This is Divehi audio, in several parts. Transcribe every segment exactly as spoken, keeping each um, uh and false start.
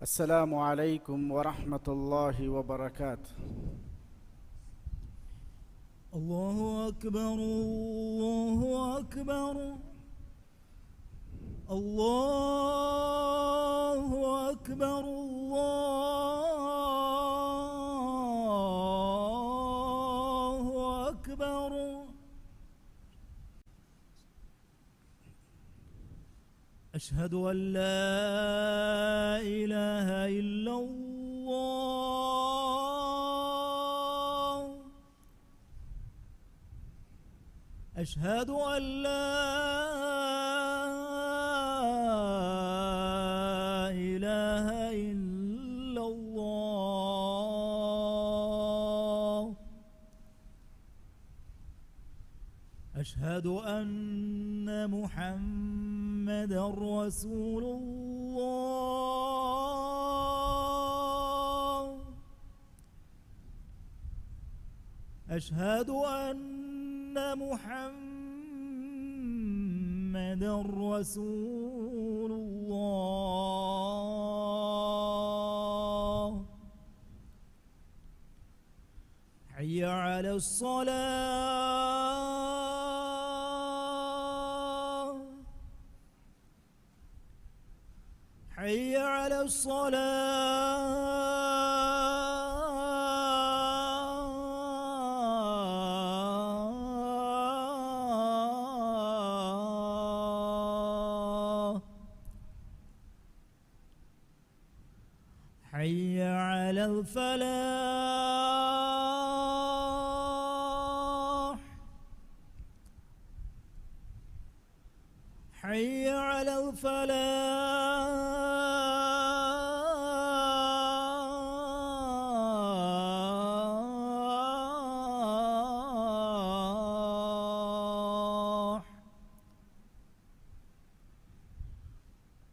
السلام عليكم ورحمة الله وبركاته. الله أكبر، الله أكبر، الله أكبر، الله أكبر. أشهد أن لا إله إلا الله. أشهد أن لا إله إلا الله. أشهد أن محمدا رسول الله. أشهد أن محمدا رسول الله. حي على الصلاة. حي على الصلاة. حي على الفلاح. حي على الفلاح.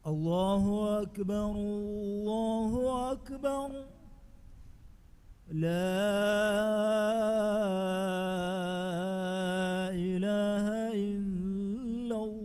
الله أكبر، الله أكبر. لا إله إلا الله.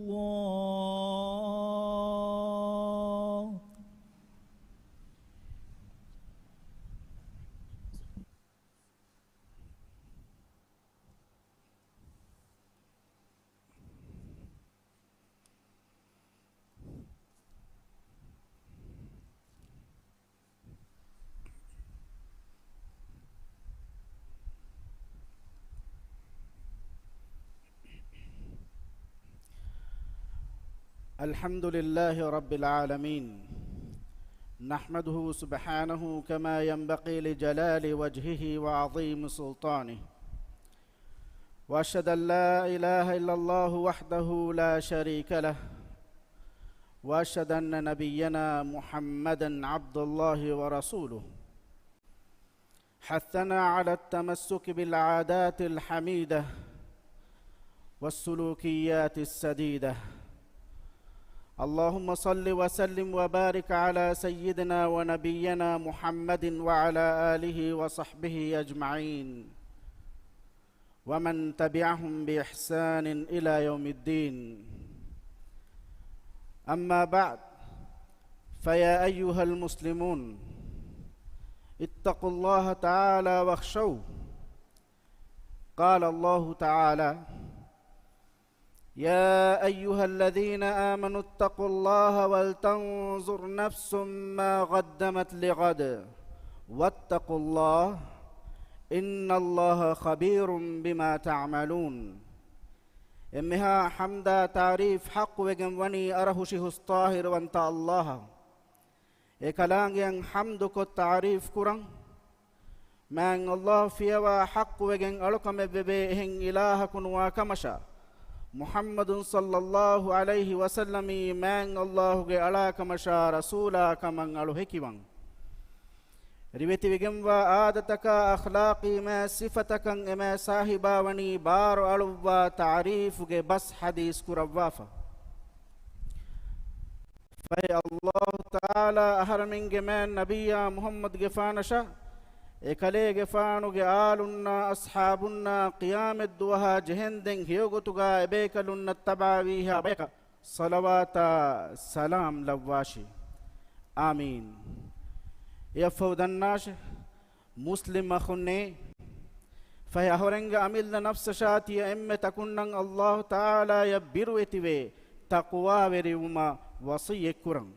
الحمد لله رب العالمين. نحمده سبحانه كما ينبغي لجلال وجهه وعظيم سلطانه. وأشهد أن لا إله إلا الله وحده لا شريك له. وأشهد أن نبينا محمدا عبد الله ورسوله. حثنا على التمسك بالعادات الحميدة والسلوكيات السديدة. اللهم صل وسلم وبارك على سيدنا ونبينا محمد وعلى آله وصحبه أجمعين، ومن تبعهم بإحسان إلى يوم الدين. أما بعد، فيا أيها المسلمون، اتقوا الله تعالى واخشوه. قال الله تعالى: يا أيها الذين آمنوا اتقوا الله ولتنظر نفس ما قدمت لغد واتقوا الله إن الله خبير بما تعملون. އެންމެހާ ޙަމްދާ ތާރީފް ޙައްޤުވެގެން ވަނީ އަރަހުށި ހުސް ޠާހިރުވަންތަ ﷲ އަށް. އެ ކަލާނގެއަށް ޙަމްދުކޮށް ތާރީފް ކުރަން. މާތް ﷲ ފިޔަވާ ޙައްޤުވެގެން އަޅުކަމެއްވެވޭ އެހެން އިލާހަކު ނުވާ ކަމަށާ، މުޙައްމަދު ޞައްލައްލާހު ޢަލައިހި ވަސައްލަމީ މާތް ﷲ ގެ އަޅާ ކަމަށާ ރަސޫލާ ކަމަށް އަޅު ހެކިވަން. ރިވެތިވެގެންވާ އާދަތަކާ އަޚްލާޤީ މާތް ސިފަތަކަށް އެ މާތް ސާހިބާ ވަނީ ބާރު އަޅުއްވާ ތާރީފުގެ ބަސް ޙަދީޘް ކުރައްވާފަ. ފަހެ ﷲ ތަޢާލާ އަހަރެމެންގެ މާތް ނަބިއްޔާ މުޙައްމަދުގެފާނަށާ، އެކަލޭގެފާނުގެ އާލުންނާ އަޞްޙާބުންނާ ޤިޔާމަތްދުވަހާ ޖެހެންދެން ހެޔޮގޮތުގާ އެބޭކަލުންނަށް ތަބާވީހާ ބަޔަކަށް ޞަލަވާތާ ސަލާމް ލައްވާށި. އާމީން. އެއަށްފަހު ދަންނާށެ، މުސްލިމް އަޚުންނޭ، ފަހެ އަހުރެންގެ އަމިއްލަ ނަފްސަށާ ތިޔަ އެންމެ ތަކުންނަށް އައްލާހު ތަޢާލާޔަށް ބިރުވެތިވެ ތަޤްވާވެރިވުމަށް ވަޞިއްޔަތްކުރަން.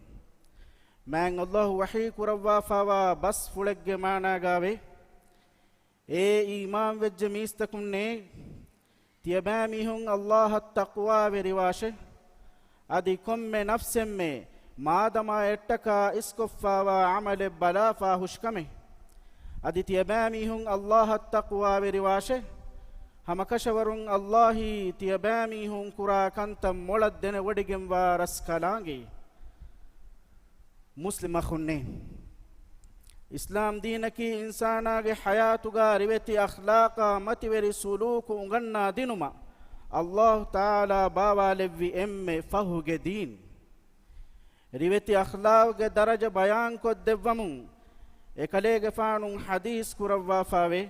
މާތް އައްލާހު ވަޙީ ކުރައްވާފާވާ ބަސްފުޅެއްގެ މާނާގާވޭ، އޭ އީމާންވެއްޖެ މީސްތަކުންނޭ! ތިޔަބައިމީހުން އައްލާހަށް ތަޤްވާވެރިވާށެ! އަދި ކޮންމެ ނަފްސެއްމެ މާދަމާ އެއްޓަކާ އިސްކޮށްފާވާ ޢަމަލެއް ބަލާފާ ހުށިކަމެއް. އަދި ތިޔަބައިމީހުން އައްލާހަށް ތަޤްވާވެރިވާށެ! ހަމަކަށަވަރުން އައްލާހީ ތިޔަބައިމީހުން ކުރާ ކަންތައް މޮޅަށް ދެނެވޮޑިގެންވާ ރަސްކަލާނގެ. މުސްލިމް އަޚުންނޭ! އިސްލާމް ދީނަކީ އިންސާނާގެ ޙަޔާތުގާ ރިވެތި އަޚްލާޤާ މަތިވެރި ސުލޫކު އުނގަންނާ ދިނުމަށް އައްލާހު ތަޢާލާ ބާވާލެއްވި އެންމެ ފަހުގެ ދީން. ރިވެތި އަޚްލާޤުގެ ދަރަޖަ ބަޔާންކޮށްދެއްވަމުން އެކަލޭގެފާނު ޙަދީޘް ކުރައްވާފާވޭ،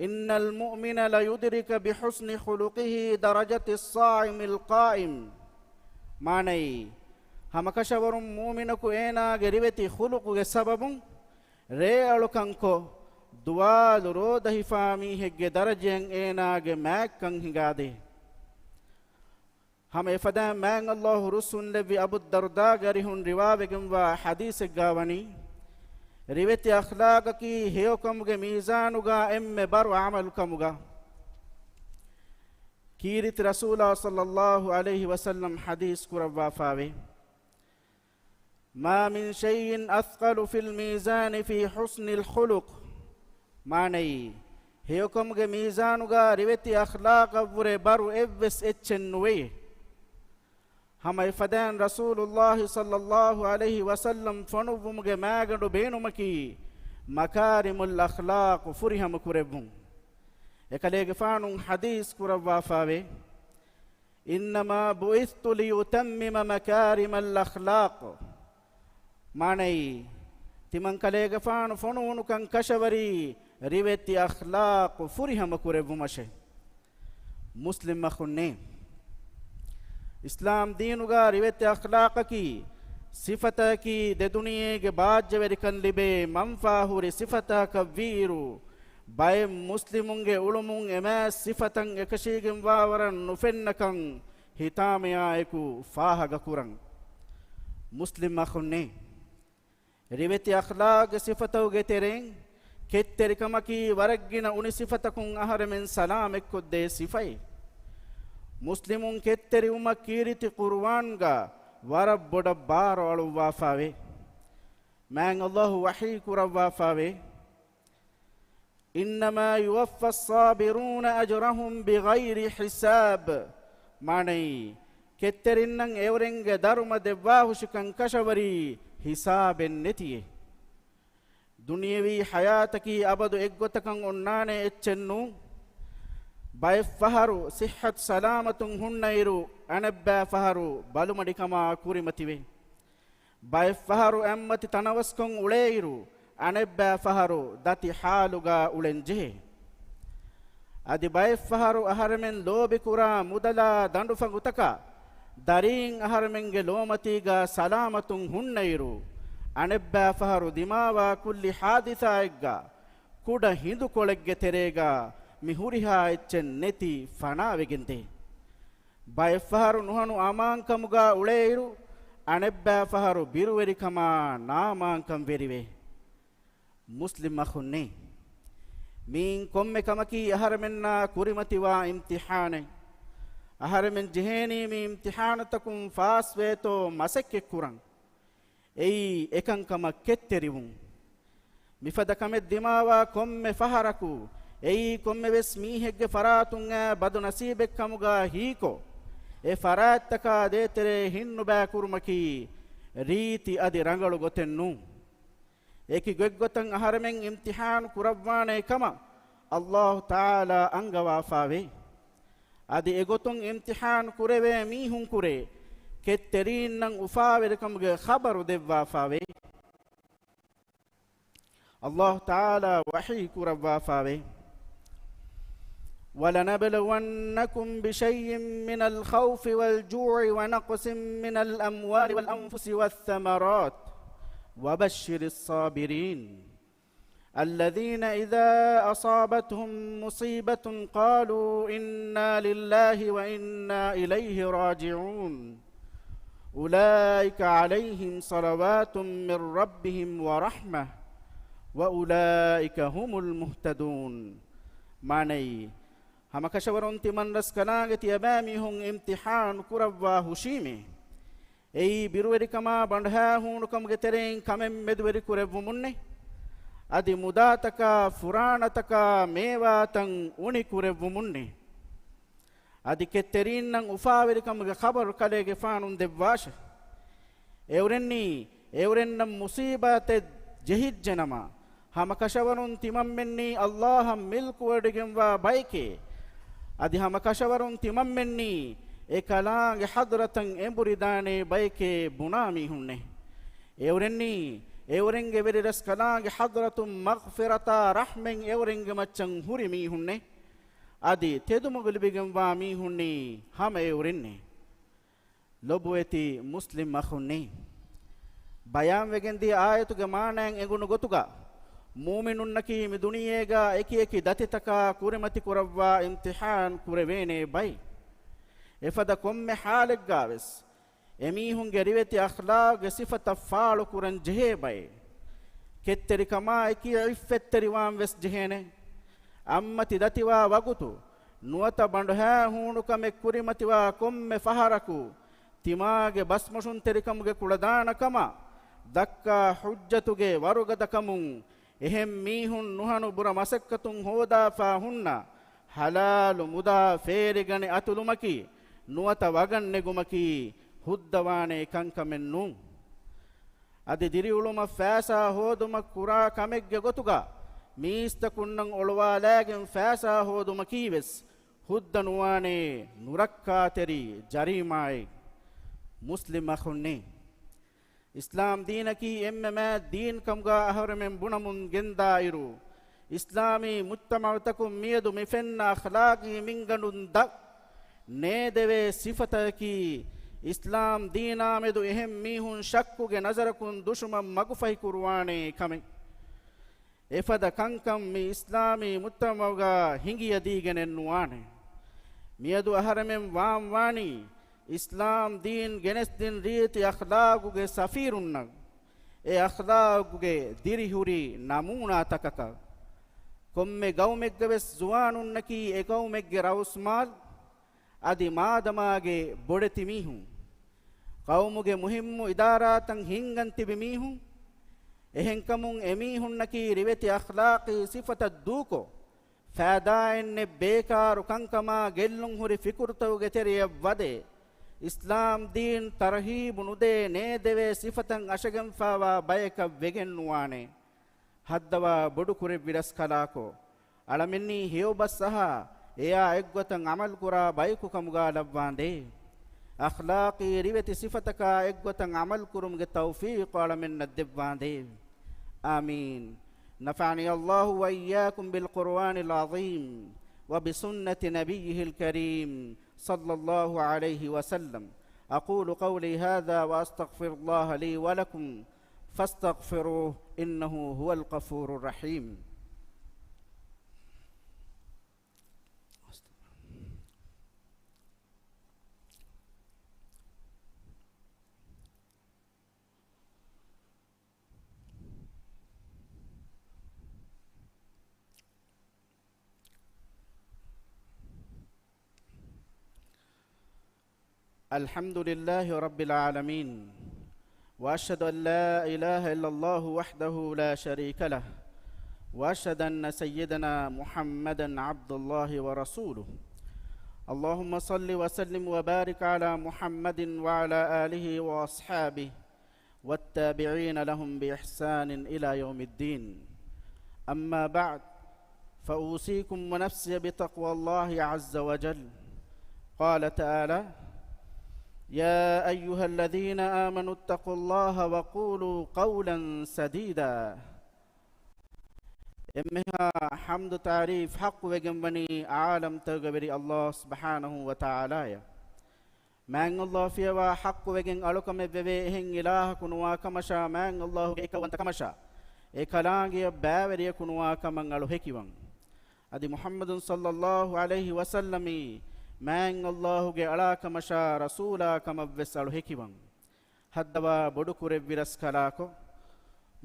إن المؤمن ليدرك بحسن خلقه درجة الصائم القائم. މާނައީ، ހަމަކަށަވަރުން މުއުމިނަކު އޭނާގެ ރިވެތި ޚުލުޤުގެ ސަބަބުން ރޭއަޅުކަންކޮށް، ދުވާލު ރޯދަ ހިފާ މީހެއްގެ ދަރަޖައަށް އޭނާގެ މާތްކަން ހިނގާދޭ. ހަމަ އެފަދައިން މާތް އައްލާހު ރުއްސުންލެއްވި އަބޫ ދަރްދާގެ އަރިހުން ރިވާވެގެންވާ ޙަދީޘެއްގާ ވަނީ، ރިވެތި އަޚްލާޤަކީ ހެޔޮކަމުގެ މީޒާނުގާ އެންމެ ބަރު ޢަމަލު ކަމުގަ. ކީރިތި ރަސޫލާ ޞައްލައްލާހު ޢަލައިހި ވަސައްލަމް ޙަދީޘް ކުރައްވާފާވޭ، ما من شيء أثقل في الميزان في حسن الخلق. މާނައީ، ހެޔޮކަމުގެ މީޒާނުގާ ރިވެތި އަޚްލާޤަށްވުރެ ބަރު އެއްވެސް އެއްޗެއް ނުވެޔޭ. ހަމަ އެފަދައިން ރަސޫލުއްލާހި ޞައްލައްލާހު ޢަލައިހި ވަސައްލަމް ފޮނުއްވުމުގެ މާގަނޑު ބޭނުމަކީ، މަކާރިމުލް އަޚްލާޤު ފުރިހަމަ ކުރެއްވުން. އެކަލޭގެފާނު ޙަދީޘް ކުރައްވާފާވޭ، إنما بعثت لأتمم مكارم الأخلاق. މާނައީ، ތިމަން ކަލޭގެފާނު ފޮނުވުނުކަން ކަށަވަރީ ރިވެތި އަޚްލާޤު ފުރިހަމަ ކުރެއްވުމަށެ. މުސްލިމް އަޚުންނޭ! އިސްލާމް ދީނުގާ ރިވެތި އަޚްލާޤަކީ ސިފަތަކީ ދެދުނިޔޭގެ ބާއްޖަވެރިކަން ލިބޭ މަންފާހުރި ސިފަތަކަށްވީއިރު، ބައެއް މުސްލިމުންގެ އުޅުމުން އެމާ ސިފަތައް އެކަށީގެންވާވަރަށް ނުފެންނަކަން ހިތާމަޔާއެކު ފާހަގަކުރަން. މުސްލިމް އަޚުންނޭ! ރިވެތި އަޚްލާޤުގެ ސިފަތަކުގެ ތެރެއިން ކެތްތެރިކަމަކީ ވަރަށްގިނަ އުނި ސިފަތަކުން އަހަރެމެން ސަލާމަތްކޮށްދޭ ސިފައެއް. މުސްލިމުން ކެތްތެރިވުމަށް ކީރިތި ޤުރުއާންގަ ވަރަށް ބޮޑަށް ބާރު އަޅުއްވާފާވޭ. މާތް އައްލާހު ވަޙީ ކުރައްވާފާވޭ، إنما يوفى الصابرون أجرهم بغير حساب. މާނައީ، ކެތްތެރިންނަށް އެއުރެންގެ ދަރުމަ ދެއްވާހުށިކަން ކަށަވަރީ ހިސާބެއް ނެތިއެ. ދުނިޔެވީ ޙަޔާތަކީ އަބަދު އެއްގޮތަކަށް އޮންނާނެ އެއްޗެއް ނޫން. ބައެއް ފަހަރު ޞިއްޙަތު ސަލާމަތުން ހުންނައިރު، އަނެއްބައި ފަހަރު ބަލުމަޑިކަމާ ކުރިމަތިވޭ. ބައެއްފަހަރު އެއްމަތި ތަނަވަސްކޮށް އުޅޭއިރު، އަނެއްބައި ފަހަރު ދަތި ޙާލުގާ އުޅެން ޖެހޭ. އަދި ބައެއްފަހަރު އަހަރެމެން ލޯބިކުރާ މުދަލާ ދަނޑުފަނގުތަކަށް ދަރީން އަހަރެމެންގެ ލޯމަތީގާ ސަލާމަތުން ހުންނައިރު، އަނެއްބައިފަހަރު ދިމާވާ ކުއްލި ޙާދިސާއެއްގާ ކުޑަ ހިނދުކޮޅެއްގެ ތެރޭގާ މި ހުރިހާ އެއްޗެއް ނެތި ފަނާވެގެންދޭ. ބައެއްފަހަރު ނުހަނު އަމާންކަމުގާ އުޅޭއިރު، އަނެއްބައިފަހަރު ބިރުވެރިކަމާ ނާއަމާންކަން ވެރިވޭ. މުސްލިމް އަޚުންނޭ! މިއިން ކޮންމެ ކަމަކީ އަހަރެމެންނާ ކުރިމަތިވާ އިމްތިޙާނެއް. އަހަރެމެން ޖެހޭނީ މި އިމްތިޙާނުތަކުން ފާސްވޭތޯ މަސައްކަތްކުރަން. އެއީ އެކަންކަމަށް ކެތްތެރިވުން. މިފަދަ ކަމެއް ދިމާވާ ކޮންމެ ފަހަރަކު، އެއީ ކޮންމެވެސް މީހެއްގެ ފަރާތުން އައި ބަދު ނަސީބެއްކަމުގާ ހީކޮށް، އެ ފަރާތްތަކާ ދޭތެރޭ ހިންނުބައިކުރުމަކީ ރީތި އަދި ރަނގަޅު ގޮތެއް ނޫން. އެކި ގޮތްގޮތަށް އަހަރެމެން އިމްތިޙާނު ކުރައްވާނޭ ކަމަށް އައްލާހު ތަޢާލާ އަންގަވާފާވޭ. އަދި އެގޮތުން އިމްތިޙާނު ކުރެވޭ މީހުންކުރެ ކެތްތެރީންނަށް އުފާވެރިކަމުގެ ޚަބަރު ދެއްވާފާވޭ. އައްލާހު ތަޢާލާ ވަޙީ ކުރައްވާފާވޭ، وَلَنَبْلُوَنَّكُمْ بِشَيْءٍ مِّنَ الْخَوْفِ وَالْجُوعِ وَنَقْصٍ مِّنَ الْأَمْوَالِ وَالْأَنفُسِ وَالثَّمَرَاتِ. وبشر الصابرين الذين إذا أصابتهم مصيبة قالوا إنا لله وإنا إليه راجعون أولئك عليهم صلوات من ربهم ورحمة وأولئك هم المهتدون. މާނައީ، ހަމަކަށަވަރުން ތިމަންރަސްކަލާނގެ ތިޔަބައިމީހުން އިމްތިޙާން ކުރައްވާ ހުށީމޭ. އެއީ ބިރުވެރިކަމާ ބަނޑުހައިހޫނުކަމުގެ ތެރެއިން ކަމެއް މެދުވެރިކުރެއްވުމުންނޭ. އަދި މުދާތަކާ ފުރާނަތަކާ މޭވާތައް އުނިކުރެއްވުމުންނޭ. އަދި ކެތްތެރީންނަށް އުފާވެރިކަމުގެ ޚަބަރު ކަލޭގެފާނުން ދެއްވާށެ. އެއުރެންނީ، އެއުރެންނަށް މުޞީބާތެއް ޖެހިއްޖެނަމަ، ހަމަކަށަވަރުން ތިމަންމެންނީ އައްލާހަށް މިލްކުވެވޮޑިގެންވާ ބައެކޭ. އަދި ހަމަކަށަވަރުން ތިމަންމެންނީ އެ ކަލާނގެ ޙަޟްރަތަށް އެނބުރިދާނޭ ބައެކޭ ބުނާ މީހުންނޭ. އެއުރެންނީ، އެއުރެންގެ ވެރިރަސްކަލާނގެ ޙަޟްރަތުން މަޣްފިރަތާ ރަޙްމަތް އެއުރެންގެ މައްޗަށް ހުރި މީހުންނޭ. އަދި ތެދުމަގު ލިބިގެންވާ މީހުންނީ ހަމަ އެއުރެންނޭ. ލޮބުވެތި މުސްލިމް އަޚުންނޭ! ބަޔާންވެގެންދިޔަ އާޔަތުގެ މާނައިން އެނގުނު ގޮތުގަ، މުއުމިނުންނަކީ މި ދުނިޔޭގަ އެކި އެކި ދަތިތަކާ ކުރިމަތިކުރައްވާ އިމްތިޙާން ކުރެވޭނޭ ބައެއް. އެފަދަ ކޮންމެ ޙާލެއްގަވެސް، އެމީހުންގެ ރިވެތި އަޚްލާގުގެ ސިފަތައް ފާޅުކުރަން ޖެހޭ ބައެއް. ކެތްތެރިކަމާއެކީ ޢިއްފަތްތެރިވާން ވެސް ޖެހޭނެ. އަތްމަތި ދަތިވާ ވަގުތު، ނުވަތަ ބަނޑުހައިހޫނުކަމެއް ކުރިމަތިވާ ކޮންމެ ފަހަރަކު، ތިމާގެ ބަސްމޮށުންތެރިކަމުގެ ކުޅަދާނަކަމަށް ދައްކާ ޙުއްޖަތުގެ ވަރުގަދަކަމުން، އެހެން މީހުން ނުހަނު ބުރަ މަސައްކަތުން ހޯދާފާ ހުންނަ ޙަލާލު މުދާ ފޭރިގަނެ އަތުލުމަކީ، ނުވަތަ ވަގަށް ނެގުމަކީ ހުއްދަވާނޭ ކަންކަމެއް ނޫން. އަދި ދިރިއުޅުމަށް ފައިސާ ހޯދުމަށް ކުރާ ކަމެއްގެ ގޮތުގަ، މީސްތަކުންނަށް އޮޅުވާލާގެން ފައިސާ ހޯދުމަކީ ވެސް ހުއްދަ ނުވާނޭ ނުރައްކާތެރި ޖަރީމާއެއް. މުސްލިމް އަޚުންނޭ! އިސްލާމް ދީނަކީ އެންމެ މާތް ދީން ކަމުގަ އަހަރެމެން ބުނަމުން ގެންދާއިރު، އިސްލާމީ މުޖްތަމަޢުތަކުން މިއަދު މި ފެންނަ އަޚްލާޤީ މިންގަނޑުން ދަށް ނޭދެވޭ ސިފަތަކަކީ، އިސްލާމް ދީނާމެދު އެހެން މީހުން ޝައްކުގެ ނަޒަރަކުން ދުށުމަށް މަގުފަހި ކުރުވާނޭ ކަމެއް. އެފަދަ ކަންކަން މި އިސްލާމީ މުޖްތަމަޢުގަ ހިނގިޔަދީގެނެއް ނުވާނެ. މިއަދު އަހަރެމެން ވާން ވާނީ، އިސްލާމް ދީން ގެނެސްދިން ރީތި އަޚްލާޤުގެ ސަފީރުންނަށް، އެ އަޚްލާޤުގެ ދިރިހުރި ނަމޫނާތަކަކަށް. ކޮންމެ ގައުމެއްގަ ވެސް ޒުވާނުންނަކީ އެ ގައުމެއްގެ ރައުސްމާލު، އަދި މާދަމާގެ ބޮޑެތި މީހުން. ޤައުމުގެ މުހިއްމު އިދާރާތައް ހިންގަން ތިބި މީހުން. އެހެންކަމުން އެމީހުންނަކީ ރިވެތި އަޚްލާޤީ ސިފަތައް ދޫކޮށް، ފައިދާއެއްނެތް ބޭކާރު ކަންކަމާ ގެއްލުން ހުރި ފިކުރުތަކުގެ ތެރެޔަށް ވަދެ، އިސްލާމް ދީން ތަރުހީބު ނުދޭ ނޭދެވޭ ސިފަތައް އަށަގެންފާވާ ބަޔަކަށް ވެގެން ނުވާނެ. ހައްދަވާ ބޮޑުކުރެއްވި ރަސްކަލާކޮ، އަޅަމެންނީ ހެޔޮބަސް އަހާ، އެޔާ އެއްގޮތަށް ޢަމަލުކުރާ ބަޔަކު ކަމުގަ ލައްވާނދޭ. އަޚްލާޤީ ރިވެތި ސިފަތަކާ އެއްގޮތަށް ޢަމަލުކުރުމުގެ ތައުފީޤު އަޅަމެންނަށް ދެއްވާނދޭ. آمين. نفعني الله وإياكم بالقرآن العظيم وبسنة نبيه الكريم صلى الله عليه وسلم. أقول قولي هذا وأستغفر الله لي ولكم فاستغفروه إنه هو الغفور الرحيم. الحمد لله رب العالمين، وأشهد أن لا إله إلا الله وحده لا شريك له، وأشهد أن سيدنا محمدا عبد الله ورسوله. اللهم صل وسلم وبارك على محمد وعلى آله وأصحابه والتابعين لهم بإحسان إلى يوم الدين. أما بعد، فأوصيكم ونفسي بتقوى الله عز وجل. قال تعالى: يا أيها الذين آمنوا اتقوا الله وقولوا قولا سديدا. އެންމެހާ ޙަމްދު ތާރީފް ޙައްޤުވެގެންވަނީ ޢާލަމްތަކުގެ ވެރި ﷲ ސުބްޙާނަހޫ ވަތަޢާލާއަށް. މާތް ﷲ ފިޔަވާ ޙައްޤުވެގެން އަޅުކަމެއް ވެވޭ އެހެން އިލާހަކު ނުވާ ކަމަށާ، މާތް ﷲ ގެ އެކައުވަންތަ ކަމަށާ، އެކަލާނގެއަށް ބައިވެރިޔަކު ނުވާ ކަމަށް އަޅު ހެކިވަން. އަދި މުޙައްމަދު ޞައްލައްލާހު ޢަލައިހި ވަސައްލަމީ މާތް ﷲ ގެ އަޅާ ކަމަށާ، ރަސޫލާ ކަމަށް ވެސް އަޅު ހެކިވަން. ހައްދަވާ ބޮޑު ކުރެއްވި ރަސްކަލާކޮ،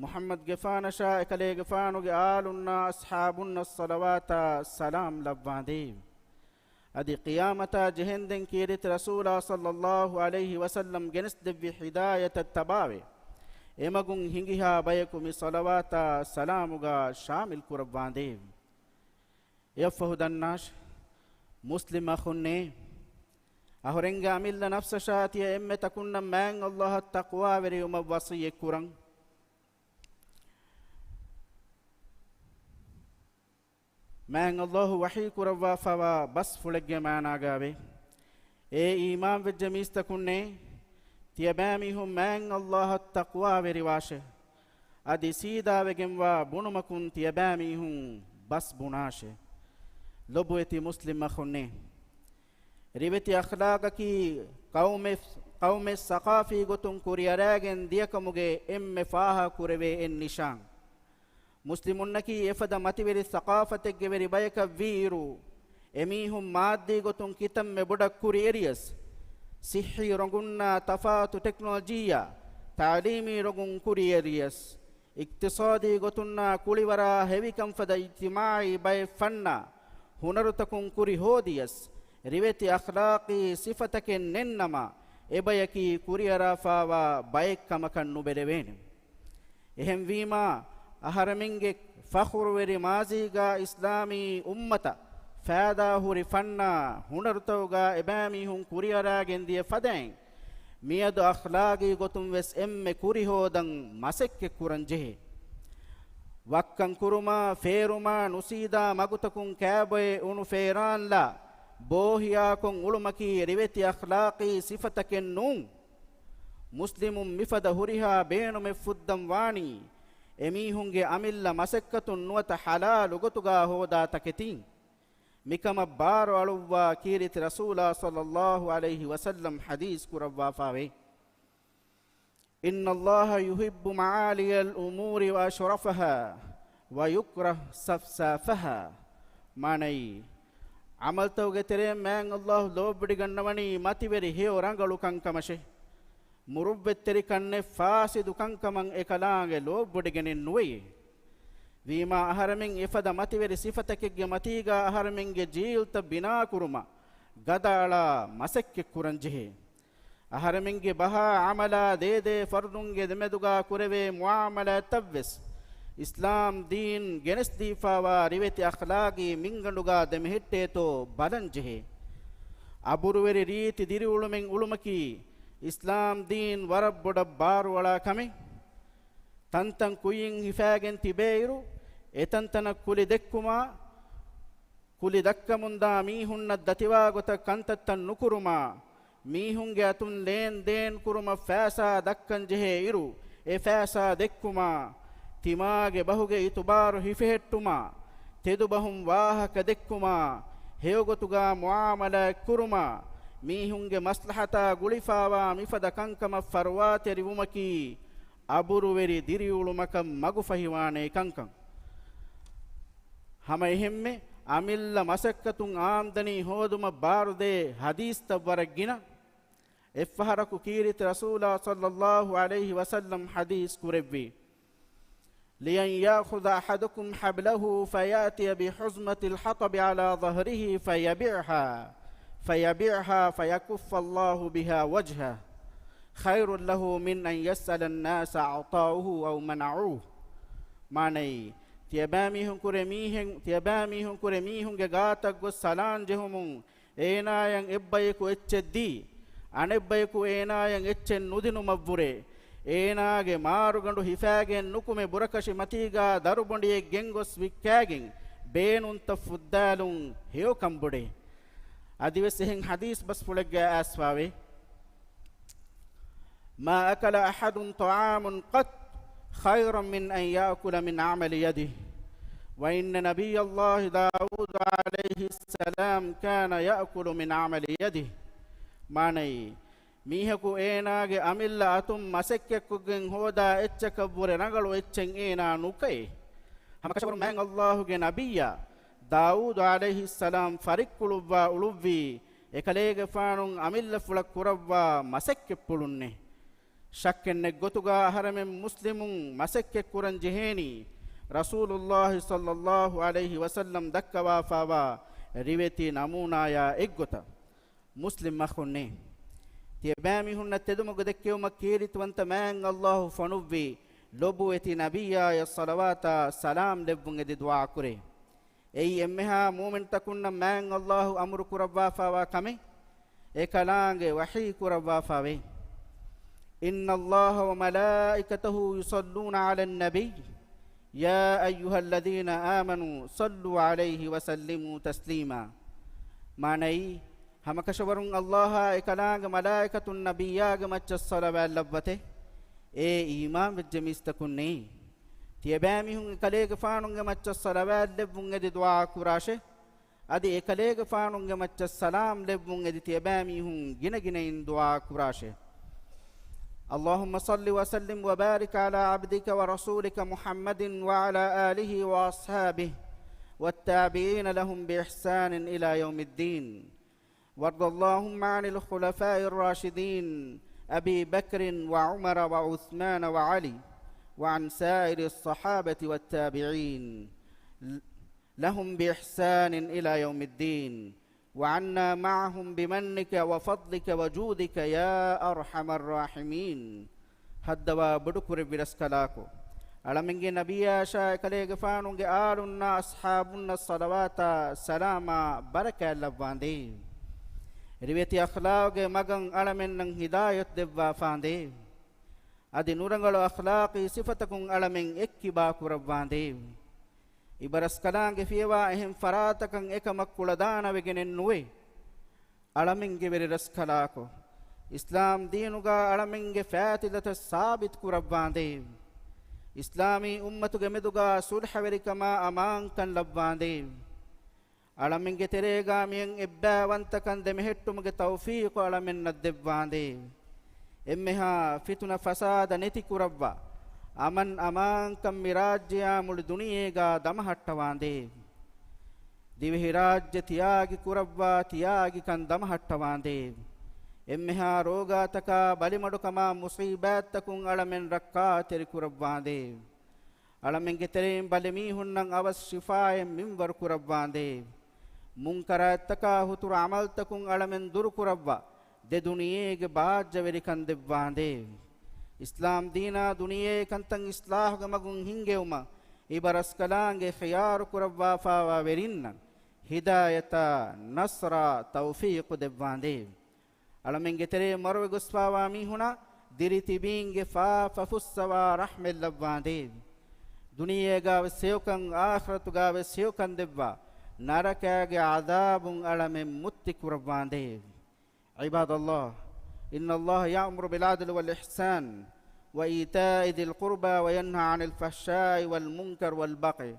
މުޙައްމަދުގެފާނަށާ އެކަލޭގެފާނުގެ އާލުންނާ އަޞްޙާބުންނަށް ޞަލަވާތާ ސަލާމް ލައްވާނދޭވި. އަދި ޤިޔާމަތާ ޖެހެންދެން ކީރިތި ރަސޫލާ ޞައްލައްލާހު ޢަލައިހި ވަސައްލަމް ގެނެސްދެއްވި ހިދާޔަތަށް ތަބާވެ، އެމަގުން ހިނގިހާ ބަޔަކު މި ޞަލަވާތާ ސަލާމުގާ ޝާމިލް ކުރައްވާނދޭވި. އެއަށްފަހު ދަންނާށި، މުސްލިމް އަޚުންނޭ، އަހުރެންގެ އަމިއްލަ ނަފްސަށާ ތިޔަ އެންމެ ތަކުންނަށް މާތް ﷲއަށް ތަޤްވާވެރިވުމަށް ވަޞިއްޔަތް ކުރަން. މާތް ﷲ ވަޙީ ކުރައްވާފައިވާ ބަސްފުޅެއްގެ މާނާގައިވޭ، އޭ އީމާންވެއްޖެ މީސްތަކުންނޭ، ތިޔަބައިމީހުން މާތް ﷲއަށް ތަޤްވާވެރިވާށޭ. އަދި ސީދާވެގެންވާ ބުނުމަކުން ތިޔަބައިމީހުން ބަސް ބުނާށޭ. ލޮބުވެތި މުސްލިމް އަޚުންނޭ، ރިވެތި އަޚްލާޤަކީ ޤައުމެއް، ޤައުމެއް ސަޤާފީ ގޮތުން ކުރިއަރާގެން ދިޔަކަމުގެ އެންމެ ފާހަގަކުރެވޭ އެއް ނިޝާން. މުސްލިމުންނަކީ އެފަދަ މަތިވެރި ސަޤާފަތެއްގެ ވެރި ބަޔަކަށް ވީއިރު، އެމީހުން މާއްދީ ގޮތުން ކިތަންމެ ބޮޑަށް ކުރިއެރިޔަސް، ޞިއްޙީ ރޮނގުންނާ ތަފާތު ޓެކްނޮލޮޖީއާ، ތަޢުލީމީ ރޮނގުން ކުރިއެރިޔަސް، އިޤްތިޞާދީ ގޮތުންނާ ކުޅިވަރާ ހެވިކަންފަދަ އިޖްތިމާޢީ ބައެއް ފަންނާ ހުނަރުތަކުން ކުރި ހޯދިޔަސް، ރިވެތި އަޚްލާޤީ ސިފަތަކެއް ނެތްނަމަ، އެބަޔަކީ ކުރިއަރާފައިވާ ބައެއް ކަމަކަށް ނުބެލެވޭނެ. އެހެންވީމާ، އަހަރެމެންގެ ފަޚުރުވެރި މާޒީގާ އިސްލާމީ އުއްމަތަށް ފައިދާ ހުރި ފަންނާ ހުނަރުތަކުގާ އެބައިމީހުން ކުރިއަރާގެން ދިޔަ ފަދައިން، މިއަދު އަޚްލާޤީ ގޮތުން ވެސް އެންމެ ކުރިހޯދަން މަސައްކަތް ކުރަން ޖެހޭ. ވައްކަން ކުރުމާ، ފޭރުމާ، ނުސީދާ މަގުތަކުން ކައިބޮއެ އުނު ފޭރާންލާ، ބޯހިޔާކޮށް އުޅުމަކީ ރިވެތި އަޚްލާޤީ ސިފަތަކެއް ނޫން. މުސްލިމުން މިފަދަ ހުރިހާ ބޭނުމެއް ފުއްދަން ވާނީ، އެމީހުންގެ އަމިއްލަ މަސައްކަތުން ނުވަތަ ޙަލާލު ގޮތުގާ ހޯދާ ތަކެތީން. މިކަމަށް ބާރު އަޅުއްވާ ކީރިތި ރަސޫލާ ޞައްލައްލާހު ޢަލައިހި ވަސައްލަމް ޙަދީޘް ކުރައްވާފައިވޭ، إن الله يحب معالي الأمور وأشرفها ويكره سفسافها. މާނައީ، ޢަމަލުތަކުގެ ތެރެއިން މާތް ﷲ ލޯބިވެޑިގަންނަވަނީ މަތިވެރި ހެޔޮ ރަނގަޅު ކަންކަމަށޭ. މުރުއްވަތްތެރިކަން ނެތް ފާސިދު ކަންކަމަށް އެކަލާނގެ ލޯބިވެޑިގެނެއް ނުވެޔޭ. ވީމާ، އަހަރެމެން އެފަދަ މަތިވެރި ސިފަތަކެއްގެ މަތީގާ އަހަރެމެންގެ ޖީލްތައް ބިނާކުރުމަށް ގަދައަޅާ މަސައްކަތް ކުރަން ޖެހޭ. އަހަރެމެންގެ ބަހާ ޢަމަލާ ދޭދޭ ފަރުދުންގެ ދެމެދުގާ ކުރެވޭ މުޢާމަލާތައްވެސް އިސްލާމް ދީން ގެނެސްދީފައިވާ ރިވެތި އަޚްލާޤީ މިންގަނޑުގާ ދެމެހެއްޓޭތޯ ބަލަން ޖެހޭ. އަބުރުވެރި ރީތި ދިރިއުޅުމެއް އުޅުމަކީ އިސްލާމް ދީން ވަރަށް ބޮޑަށް ބާރުއަޅާ ކަމެއް. ތަންތަން ކުއްޔިން ހިފާގެން ތިބޭއިރު، އެތަންތަނަށް ކުލި ދެއްކުމާ، ކުލި ދައްކަމުންދާ މީހުންނަށް ދަތިވާ ގޮތަށް ކަންތައްތައް ނުކުރުމާ، މީހުންގެ އަތުން ލޭންދޭން ކުރުމަށް ފައިސާ ދައްކަން ޖެހޭ އިރު، އެ ފައިސާ ދެއްކުމާ، ތިމާގެ ބަހުގެ އިތުބާރު ހިފެހެއްޓުމާ، ތެދު ބަހުން ވާހަކަ ދެއްކުމާ، ހެޔޮގޮތުގާ މުޢާމަލާތް ކުރުމާ، މީހުންގެ މަސްލަހަތާ ގުޅިފައިވާ މިފަދަ ކަންކަމަށް ފަރުވާތެރިވުމަކީ، އަބުރުވެރި ދިރިއުޅުމަކަށް މަގުފަހިވާނޭ ކަންކަން. ހަމަ އެހެންމެ، އަމިއްލަ މަސައްކަތުން އާމްދަނީ ހޯދުމަށް ބާރުދޭ ޙަދީޘްތައް ވަރަށް ގިނަ. އެއްފަހަރަކު ކީރިތި ރަސޫލާ ޞައްލައްލާހު ޢަލައިހި ވަސައްލަމް ޙަދީޘް ކުރެއްވީ، لأن يأخذ أحدكم حبله فيأتي بحزمة الحطب على ظهره فيبيعها، فيبيعها فيكف الله بها وجهه، خير له من أن يسأل الناس أعطوه أو منعوه. މާނައީ، ތިޔަބައިމީހުން ކުރެ މީހެއް، ތިޔަބައިމީހުން ކުރެ މީހުންގެ ގާތަށް ގޮސް ސަލާން ޖެހުމުން، އޭނާޔަށް އެއްބަޔަކު އެއްޗެއް ދީ، އަނެއްބަޔަކު އޭނާޔަށް އެއްޗެއް ނުދިނުމަށްވުރެ، އޭނާގެ މާރުގަނޑު ހިފާގެން ނުކުމެ ބުރަކަށި މަތީގާ ދަރުބޮނޑިއެއް ގެންގޮސް ވިއްކާގެން ބޭނުންތައް ފުއްދާލުން ހެޔޮކަން ބޮޑޭ. އަދިވެސް އެހެން ޙަދީޘް ބަސްފުޅެއްގައި އައިސްފައިވޭ، ما أكل أحد طعام قط خيرا من أن يأكل من عمل يده، وإن نبي الله داود عليه السلام كان يأكل من عمل يده، މާނައީ، މީހަކު އޭނާގެ އަމިއްލަ އަތުން މަސައްކަތްކޮށްގެން ހޯދާ އެއްޗަކަށްވުރެ ރަނގަޅު އެއްޗެއް އޭނާ ނުކައޭ. ހަމަކަށަވަރުން މާތް ﷲ ގެ ނަބިއްޔާ ދާއޫދު ޢަލައިހިއްސަލާމް ފަރިއްކުޅުއްވާ އުޅުއްވީ އެކަލޭގެފާނުން އަމިއްލަފުޅަށް ކުރައްވާ މަސައްކަތްޕުޅުންނޭ. ޝައްކެއްނެތް ގޮތުގަ އަހަރެމެން މުސްލިމުން މަސައްކަތްކުރަން ޖެހޭނީ، ރަސޫލުﷲ ޞައްލަﷲ ޢަލައިހި ވަސައްލަމް ދައްކަވާފާވާ ރިވެތި ނަމޫނާޔާ އެއްގޮތަށް. މުސްލިމް އަޚުންނޭ! ތިޔަބައިމީހުންނަށް ތެދުމަގު ދެއްކެވުމަށް ކީރިތިވަންތަ މާތް ﷲ ފޮނުއްވި ލޮބުވެތި ނަބިއްޔާޔަށް ޞަލަވާތާ ސަލާމް ލެއްވުން އެދި ދުޢާ ކުރޭ. އެއީ އެންމެހާ މުއުމިންތަކުންނަށް މާތް ﷲ އަމުރު ކުރައްވާފާވާ ކަމެއް. އެކަލާނގެ ވަޙީ ކުރައްވާފާވޭ. إن الله وملائكته يصلون على النبي يا أيها الذين آمنوا صلوا عليه وسلموا تسليما. މާނައީ، ހަމަކަށަވަރުން ﷲ އާ އެކަލާނގެ މަލާއިކަތުން ނަބިއްޔާގެ މައްޗަށް ޞަލަވާތް ލައްވަތޭ. އޭ އީމާންވެއްޖެ މީސްތަކުންނޭ! ތިޔަބައިމީހުން އެކަލޭގެފާނުގެ މައްޗަށް ޞަލަވާތް ލެއްވުން އެދި ދުޢާ ކުރާށޭ. އަދި އެކަލޭގެފާނުގެ މައްޗަށް ސަލާމް ލެއްވުން އެދި ތިޔަބައިމީހުން ގިނަގިނައިން ދުޢާ ކުރާށޭ. اللهم صل وسلم وبارك على عبدك ورسولك محمد وعلى آله وأصحابه والتابعين لهم بإحسان إلى يوم الدين. وارض اللهم عن الخلفاء الراشدين أبي بكر وعمر وعثمان وعلي وعن سائر الصحابة والتابعين لهم بإحسان إلى يوم الدين وعنا معهم بمنك وفضلك وجودك يا أرحم الراحمين. ހައްދަވާ ބޮޑުކުރެއްވި ރަސްކަލާކޮ، އަޅަމެންގެ ނަބިއްޔާއަށާ އެކަލޭގެފާނުގެ އާލުންނާ އަޞްޙާބުންނަށް ޞަލަވާތާ ސަލާމާ ބަރަކާތް ލައްވާނދޭވި. ރިވެތި އަޚްލާގެ މަގަށް އަޅަމެންނަށް ހިދާޔަތް ދެއްވާފާނދޭވި. އަދި ނުރަނގަޅު އަޚްލާޤީ ސިފަތަކުން އަޅަމެން އެއްކިބާ ކުރައްވާނދޭވި. އިބަރަސްކަލާނގެ ފިޔަވާ އެހެން ފަރާތަކަށް އެކަމަށް ކުޅަދާނަވެގެނެއް ނުވޭ. އަޅަމެންގެ ވެރި ރަސްކަލާކޮ، އިސްލާމް ދީނުގަ އަޅަމެންގެ ފައިތިލަތައް ސާބިތު ކުރައްވާނދޭވި. އިސްލާމީ އުއްމަތުގެ މެދުގަ ޞުލްޙަވެރިކަމާ އަމާންކަން ލައްވާނދޭވި. އަޅަމެންގެ ތެރޭގަ މިއަން އެއްބައިވަންތަކަން ދެމެހެއްޓުމުގެ ތައުފީޤު އަޅަމެންނަށް ދެއްވާނދޭވި. އެންމެހާ ފިތުނަ ފަސާދަ ނެތި ކުރައްވާ، އަމަން އަމާންކަން މި ރާއްޖެއާ މުޅި ދުނިޔޭގަ ދަމަހައްޓަވާނދޭވި. ދިވެހިރާއްޖެ ތިޔާގި ކުރައްވާ ތިޔާގިކަން ދަމަހައްޓަވާނދޭވި. އެންމެހާ ރޯގާތަކާ ބަލިމަޑުކަމާ މުޞީބާތްތަކުން އަޅަމެން ރައްކާތެރި ކުރައްވާނދޭވި. އަޅަމެންގެ ތެރެއިން ބަލިމީހުންނަށް އަވަސް ޝިފާއެއް މިންވަރު ކުރައްވާނދޭވި. މުންކަރާތްތަކާ ހުތުރު ޢަމަލްތަކުން އަޅަމެން ދުރުކުރައްވާ، ދެ ދުނިޔޭގެ ބާއްޖަވެރިކަން ދެއްވާނދޭވި. އިސްލާމް ދީނާ ދުނިޔޭ ކަންތައް އިޞްލާޙުގެ މަގުން ހިންގެވުމަށް އިބަރަސްކަލާނގެ ޚިޔާރު ކުރައްވާފާވާ ވެރިންނަށް ހިދާޔަތާ، ނަޞްރާ، ތައުފީޤު ދެއްވާނދޭވި. އަޅަމެންގެ ތެރޭ މަރުވެ ގޮސްފާވާ މީހުނާ ދިރި ތިބީންގެ ފާފަ ފުއްސަވާ ރަޙްމަތް ލައްވާނދޭވި. ދުނިޔޭގާވެސް ހެޔޮކަން، އާޚިރަތުގާވެސް ހެޔޮކަން ދެއްވާ، ނަރަކާގެ ޢަޛާބުން އަޅަމެން މުއްތި ކުރައްވާނދޭވި. عباد الله، إن الله يأمر بالعدل والإحسان وإيتاء ذي القربى وينهى عن الفحشاء والمنكر والبغي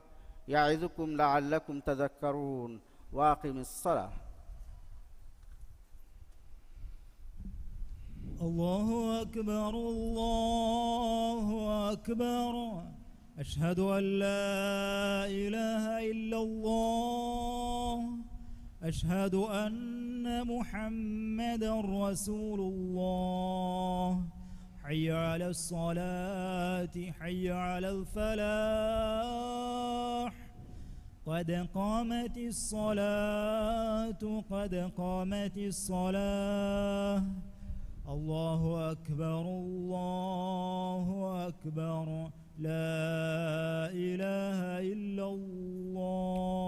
يعظكم لعلكم تذكرون. وأقم الصلاة. الله أكبر، الله أكبر. أشهد أن لا إله إلا الله. أشهد أن محمدا رسول الله. حي على الصلاة، حي على الفلاح. قد قامت الصلاة، قد قامت الصلاة. الله أكبر، الله أكبر. لا إله إلا الله.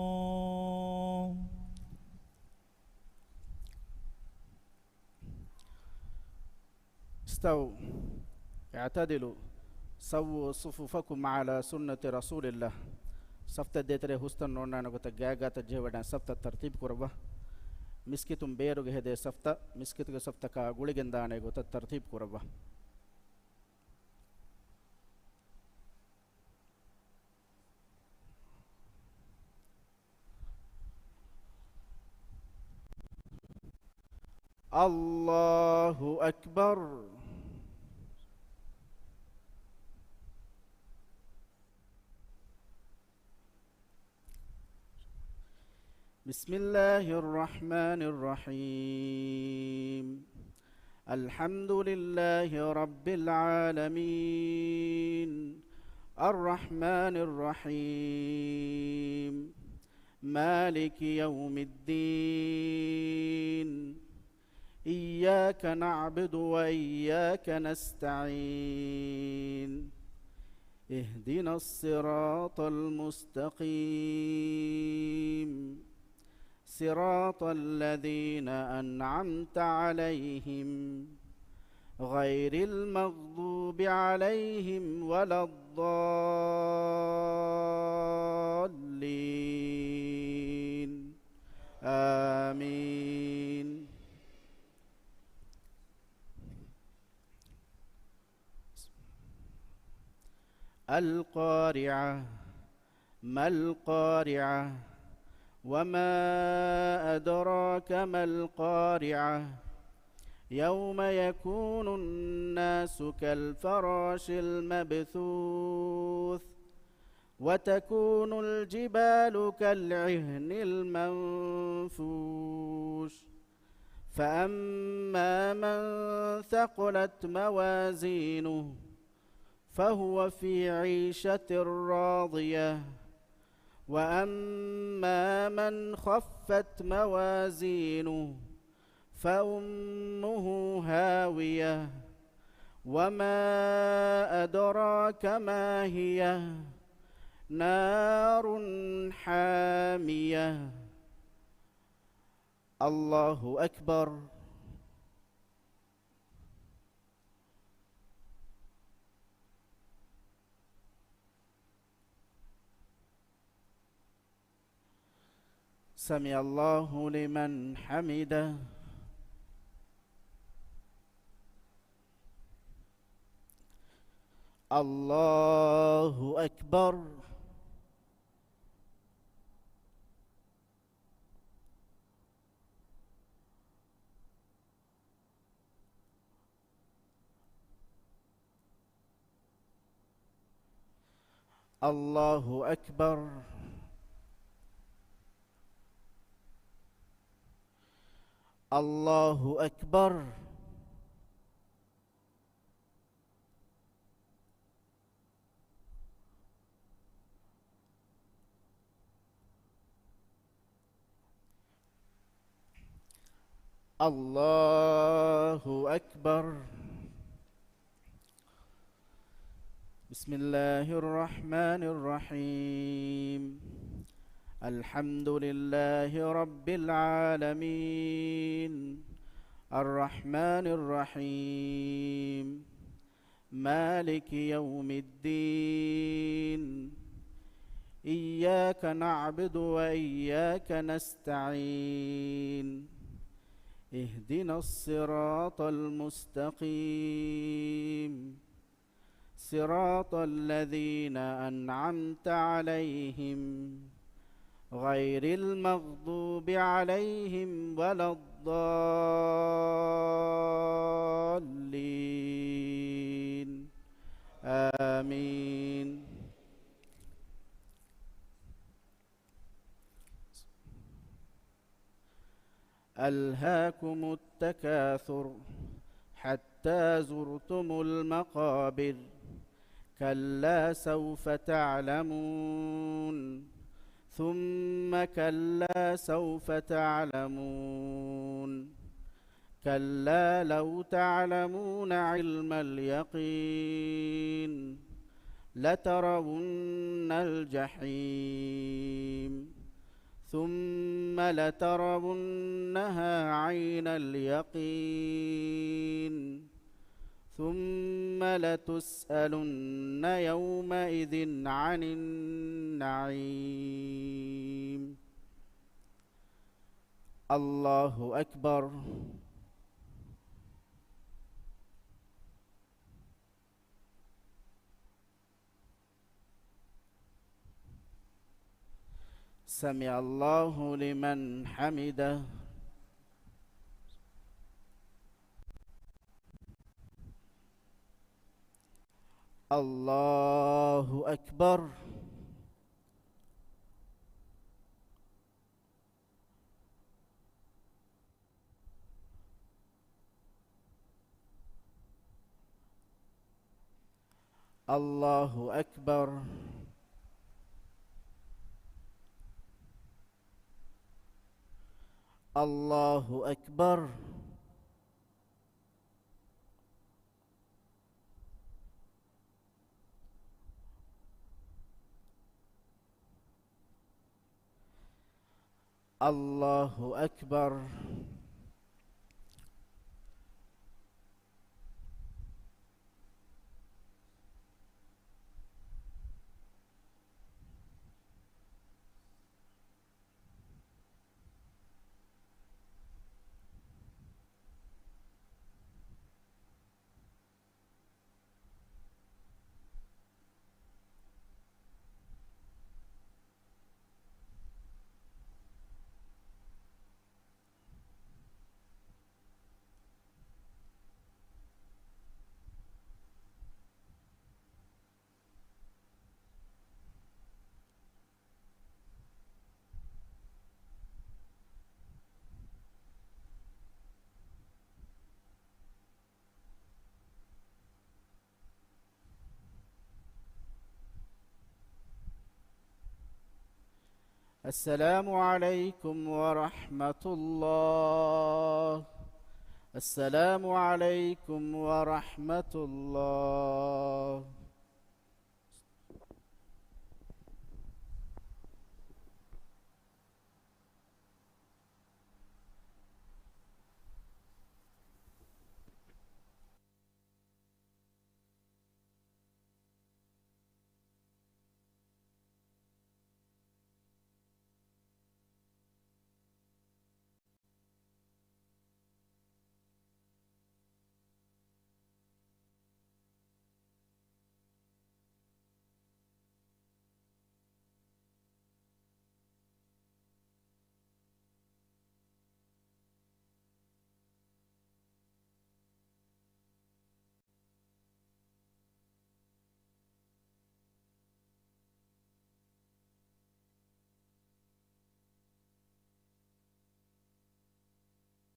استووا، اعتدلوا، سووا صفوفكم على سنة رسول الله. ސަފްތައް ދޭތެރޭ ހުސްތަން ނޯންނާނެ ގޮތަށް ގާތްގާތަށް ޖެހިވަޑައި ސަފްތައް ތަރްތީބު ކުރައްވާ. މިސްކިތުން ބޭރުގެ ހެދޭ ސަފްތައް މިސްކިތުގެ ސަފްތަކާ ގުޅިގެންދާނެ ގޮތަށް ތަރްތީބު ކުރައްވާ. الله أكبر. بسم الله الرحمن الرحيم. الحمد لله رب العالمين. الرحمن الرحيم. مالك يوم الدين. إياك نعبد وإياك نستعين. اهدنا الصراط المستقيم. صراط الذين أنعمت عليهم غير المغضوب عليهم ولا الضالين. آمين. القارعة. ما القارعة. وما أدراك ما القارعة. يوم يكون الناس كالفراش المبثوث. وتكون الجبال كالعهن المنفوش. فأما من ثقلت موازينه فهو في عيشة راضية. وأما من خفت موازينه فأمه هاوية. وما أدراك ما هي. نار حامية. الله أكبر. سمع الله لمن حمده. الله أكبر. الله أكبر. الله أكبر. الله أكبر. بسم الله الرحمن الرحيم. الحمد لله رب العالمين. الرحمن الرحيم. مالك يوم الدين. إياك نعبد وإياك نستعين. اهدنا الصراط المستقيم. صراط الذين أنعمت عليهم غير المغضوب عليهم ولا الضالين. آمين. ألهاكم التكاثر حتى زرتم المقابر. كلا سوف تعلمون. ثم كلا سوف تعلمون. كلا لو تعلمون علم اليقين. لترون الجحيم. ثم لترونها عين اليقين. ثم لتسألن يومئذ عن النعيم. الله أكبر. سمع الله لمن حمده. الله أكبر. الله أكبر. الله أكبر. الله أكبر. السلام عليكم ورحمة الله. السلام عليكم ورحمة الله.